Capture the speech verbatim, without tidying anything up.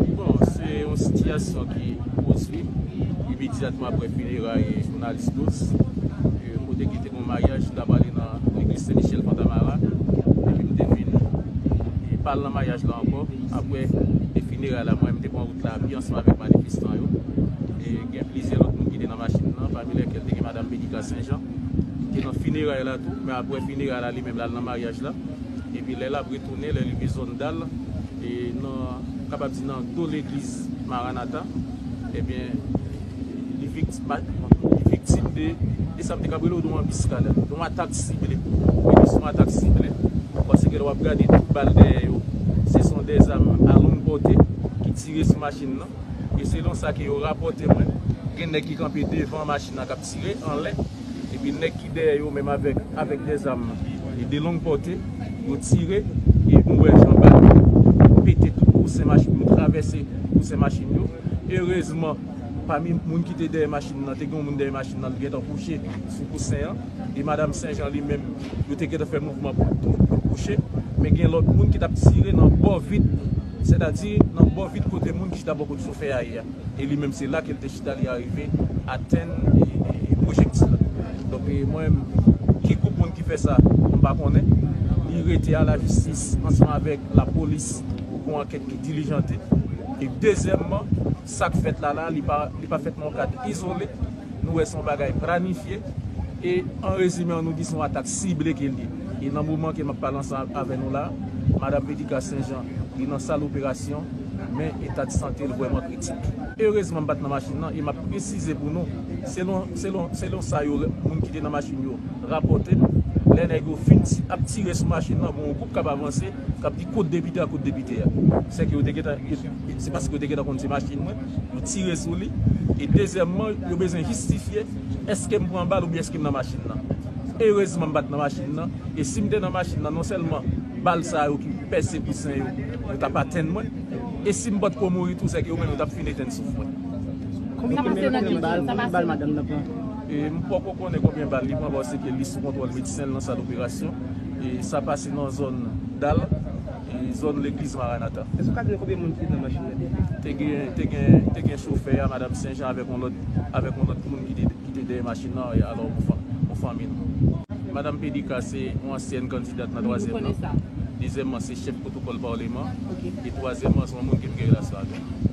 Bon, se yon sitiyasyon ki pwodui imedyatman apre fineray jounalis Douz, e, kote ki te gen yon maryaj, li t ap ale nan legliz Sen Michel Fontamara, epi m te vin, e, pa al nan maryaj la ankò. Apre, e, fineray la, mwen, m te pran wout la a pye ansanm avèk manifestan yo. E gen plizyè lòt moun ki te nan machin nan, pami lèkèl te gen madanm Pedika Senjan, ki te nan fineray la tou, men apre fineray la, li menm, l al nan maryaj la. Epi lè l ap retounen, lè l rive zòn Dal, e nan, kapab di nan do legliz Maranata, ebyen, li viktim, li viktim de, de sa m te kab rele w de yon anbiskad, de yon atak sible. Wi, se yon atak sible. Paske lè w ap gade tout bal dèyè yo, se son dèzam a long pòte ki tire sou machin nan. E selon sa ke yo rapòte mwen, gen nèg ki kanpe devan machin nan k ap tire anlè, epi nèg ki dèyè yo menm avèk, avèk dèzam e de long pòte, yo tire, e nou wè jan bal yo pete tout kousen machin yo, travèse kousen machin yo. Erezman, pami moun ki te dèyè machin nan, te gen yon moun dèyè machin nan, li gentan kouche sou kousen an. E madanm Senjan li menm, yo te gentan fè mouvman pou, pou, pou l kouche. Men gen lòt moun ki t ap tire nan bò vid, sètadi nan bò vid kote moun ki chita bò kot chofè a ye a. E li menm, se la ke l te chita, li arive atenn e, e, e pwojektil la. Donk, e, mwen menm, ki gwoup moun ki fè sa, m pa konnen. Li rete a lajistis ansanm avèk lapolis pou yon ankèt ki dilijante. E dezyèmman, sa k fèt la la, li pa, li pa fèt nan yon kad izole. Nou wè se yon bagay planifye. E an rezime, an nou di se yon atak sible ke l ye. E nan moman ke m ap pale ansanm avè nou la, madanm Pedika Senjan, li nan sal operasyon, men eta de sante l vrèman kritik. Erezman, m pa t nan machin nan e m ap presize pou nou, selon, selon, selon sa yo, moun ki te nan machin yo rapòte m, lè nèg yo fin ti, ap tire sou machin nan, bon, yon gwoup k ap avanse, k ap di kot depite a, kot depite a. Sèke yo te gentan, se paske yo te gentan konn se machin mwen, yo tire sou li. E dezyèmman, yo bezwen jistifye, èske m pran bal oubyen èske m nan machin nan. Erezman, m pa t nan machin nan. E si m te nan machin nan, non sèlman bal sa yo ki pèse kousen yo, yo t ap atenn mwen. E si m pa t ko mouri tou, sèke yo menm yo t ap fin etenn souf mwen. Konbyen, konbyen bal, konbyen bal madanm nan pran? E m poko konnen konbyen bal li pran, paske li sou kontwòl medsen, l nan sal operasyon. E sa pase nan zòn Dal, e zòn legliz Maranata. Èske w ka di nou konbyen moun ki te nan machin nan deja? Te gen, te gen, te gen chofè a, madanm Senjan, avèk yon lòt, avèk yon lòt moun ki te, ki te dèyè machin nan, e alò, yon fanmi nou. Madanm Pedika se yon ansyèn kandidat nan twazyèm nan. Dezyèmman, se chèf pwotokòl palman. E twazyèmman, se yon moun ke m gen relasyon avè l.